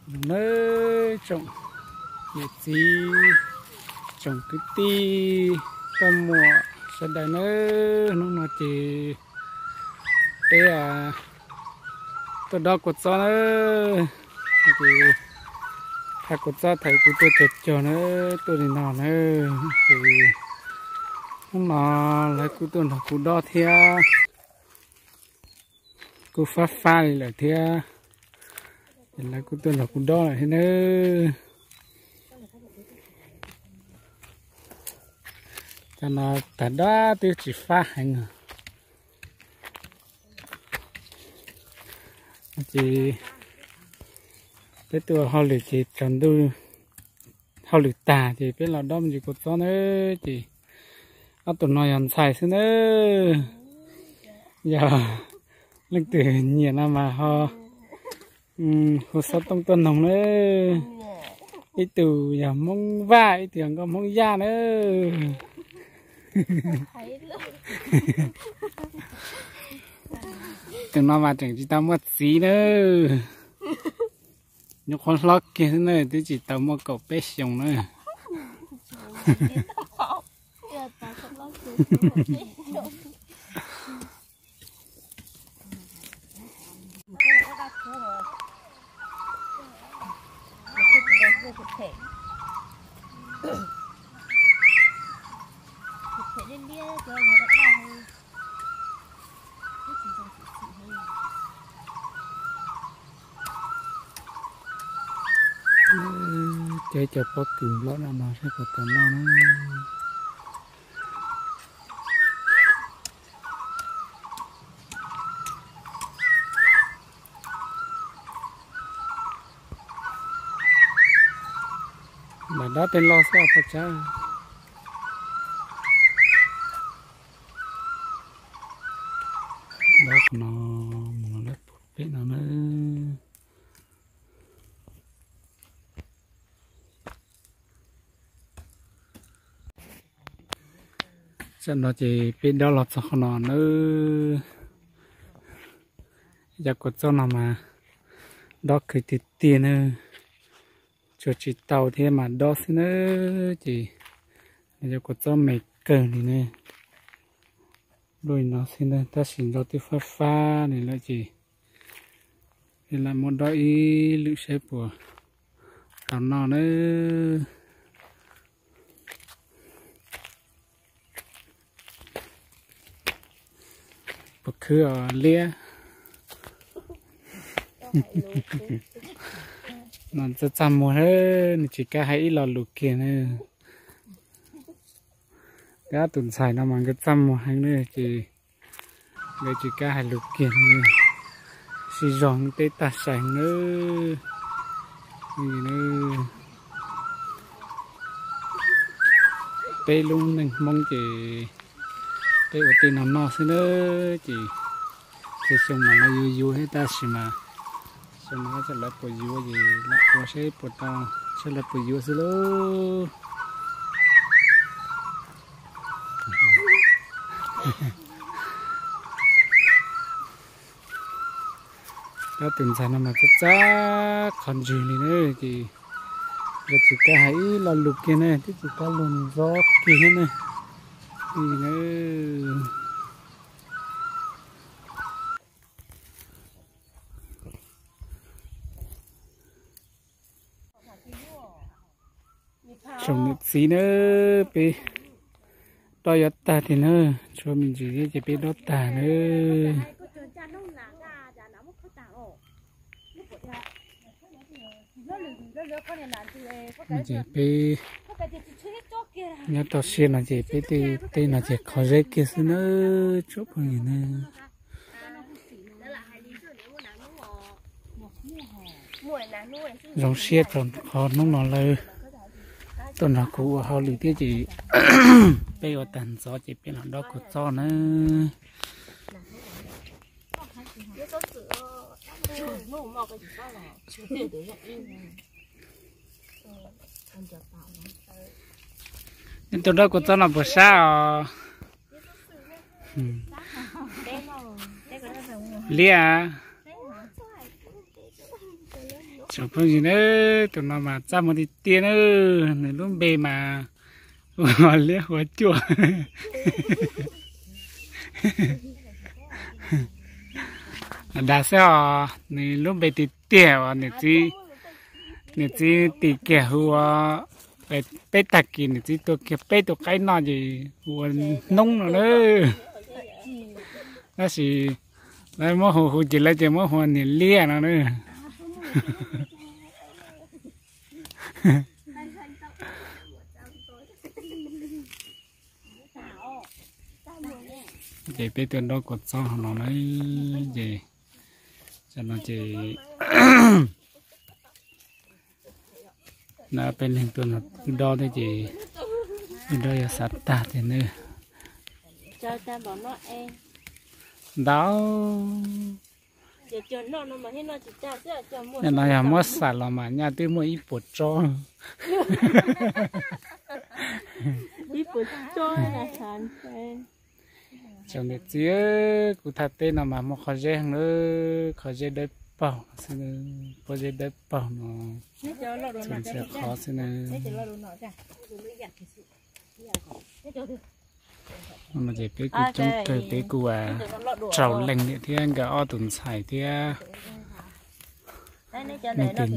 Nawb tsoom niam txiv, tsoom kwv tij, koj muam sawv daws nawb, hnub no ces peb tuaj dob kua txob nawb. Ces thaj kua txob thaum kuv tuaj cog cog nawb, tuaj li no nawb. Ces hnub no lawv kuj tuaj nrog kuv dob thiab, kuj fab fab li lawm thiab. Ces lawv kuj tuaj nrog kuv dob lawm thiab nawb. Cov no tag dab twb tsis fab heev. Ces peb tuaj hauj lwm ces tsaus ntuj, hauj lwm tag ces peb los dob me ntsis kua txob nawb. Ces ob tug no yog ntxhais xwb nawb. Yog leej twg nyiam no mas ho hu xov tooj tuaj noog nawb. Ib tug yog Hmoob Vaj, ib tug yog nkauj Hmoob Yaj nawb. Tus no mas tseem tsis tau muaj txiv nawb. Nyuam qhuav hlob kiag xwb na, twb tsis tau muaj kaum peb xyoos na. Cov cov pob kws nplob no no saib puas tau noj na. Mam dob tej loj xwb poj tsab. Dob no mus lawm pem no na. Tsam no ces peb dob los txog qhov no nawb. Cov kua txob no mas dob khwv tiag tiag na. Tsuas tsis tau thiab mas dob xwb na. Ces cov kua txob me kawg li na. Nplooj li no xwb na, tab sis nroj twb fab fab li lawm ces lam muab dob ib lwm saib puas tau noj nawb. Puas khwv os liab? No txaj txaj muag, nws tsis kam hais ib lo lus kiag na. Tab tus ntxhais no mas nkawd txaj muag heev na, ces nkawd tsis kam hais lus kiag, sib zog teb tag sai heev na. Peb lub neej Hmoob ces peb ua tej no noj xwb na, ces txhua xyoo mas lawv yuav yuav thiab, tab sis mas xyoo no lawv puas yuav ces lam ua saib puas tau, saib lawv puas yuav xwb lauj. Tab tus ntxhais no mas txaj txaj qhov ntswg li na, ces nkawd tsis kam hais ib lo lus kiag na, twb tsis kam luag ntxov kiag thiab na. Tsoom niam txiv na, peb dob yuav tag tiag na, tshuav me ntsis thiab ces peb dob tag na. Ces peb nyob toj siab no ces peb tej teb no ces qhov zeb kiag xwb na, tsoom phooj ywg na. Zoo siab txog qhov hnub no lawv tuaj nrog kuv ua hauj lwm thiab ces peb ua tag ntxov ces peb los dob kua txob na. Nej tuaj dob kua txob no puas sab os? Liab. Tsoom phooj ywg na, tus no mas txaj muag tiag tiag na, nws lub npe mas ua liab huab cua. Dag xwb os, nws lub npe tiag tiag uas nws txiv tim kiag hu ua, peb tag kis nws txiv tua kiag peb tus qaib noj ces hu ua Hnoob no na. Tab sis lawv muab hu hu ces lawv ces muab hu ua niam liab no na. Ces peb tuaj dob kua txob hauv no na, ces tam no ces na peb leeg tuaj no dob thiab ces wb dob yuav xav tag tiag nawb. Ntau. Nim no yog muab xam los mas nyaj twb muaj ib puas tsob. Tsoom niam txiv, kuv thaj teb no mas muaj qhov zeb heev na, qhov zeb dawb paug xwb, pob zeb dawb paug no, txhua qhov xwb na. No ces peb kuj coob kawg, peb kuj rau leej thiab nkawd ob tug ntxhais thiab leej twg.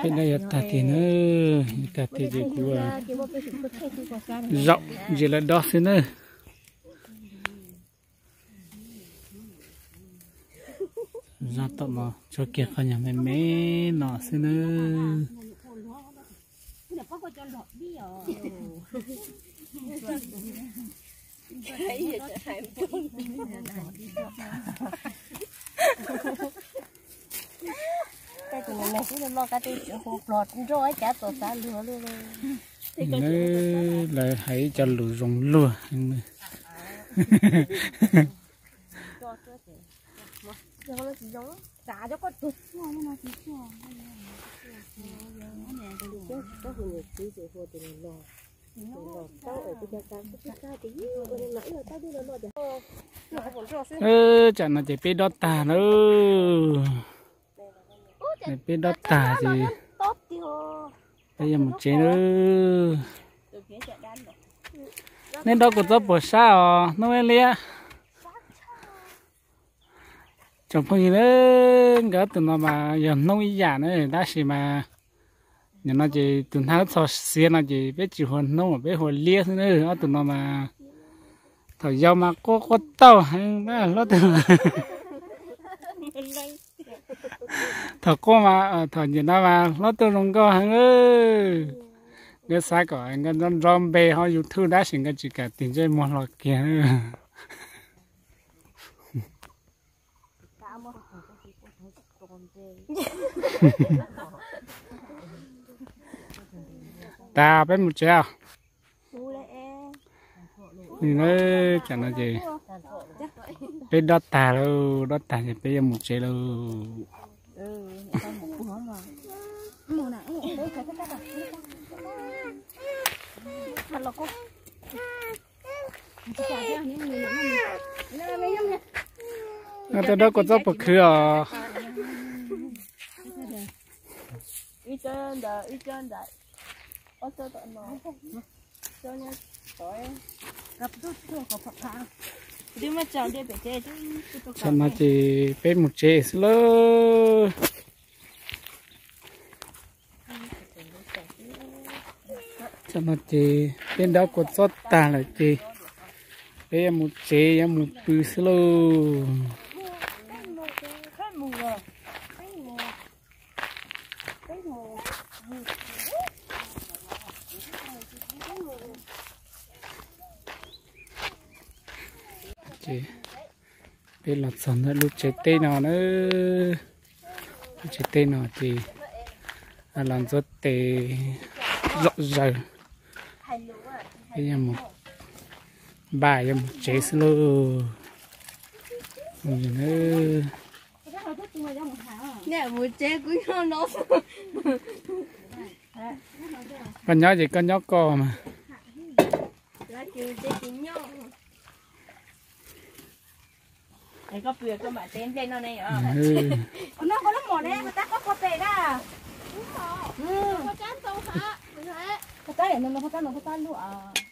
Peb no yuav tag tiag na, yuav tag tiag ces kuv zaum ntsia lawv dob xwb na. Zaj tom no tsuas kiag qhov nyuag me me no xwb nawb. Lawv hais ib co lus zoo luag. Tsam no ces peb dob tag lawm. Peb dob tag ces peb yuav mus tsev lawm. Neb dob kua txob puas sab os hnub ib liab? Tsoom phooj ywg, nkawd ob tug no mas yog hnub ib yam na, tab sis mas nim no ces tus hnab txho xiav no ces peb tsis hu ua hnub, peb hu ua liab xwb na. Ob tug no mas thaum yau mas quaj quaj tauj heev, hlob tug thaum quaj mas, thaum nim no mas hlob tug zoo nkauj heev. Nkawd xav kom nkawd nrov npe hauv YouTube tab sis nkawd tsis kam tig ntsej muag hlo kiag. Tas peb mus tsev os. Tam no ces peb dob tag lawm, dob tag ces peb yuav mus tsev lawm. No tuaj dob kua txob puas khwv os? Tam no ces peb mus tsev xwb lawm. Tam no ces peb dob kua txob tag lawm ces peb yuav mus tsev, yuav mus pw xwb lauj. Ces peb los txog ntawm lub tsev teb no na. Lub tsev teb no ces los ntxuav tes zom zaws. Peb yuav mus, npaj yuav mus tsev xwb lauj. Koj nyob ces koj nyob koj mas. Koj pw koj mam teb nplej noj ne. Ua no koj lub mom ne, koj tab koj kua pem na. Koj tab no, koj tab no, koj tab lub.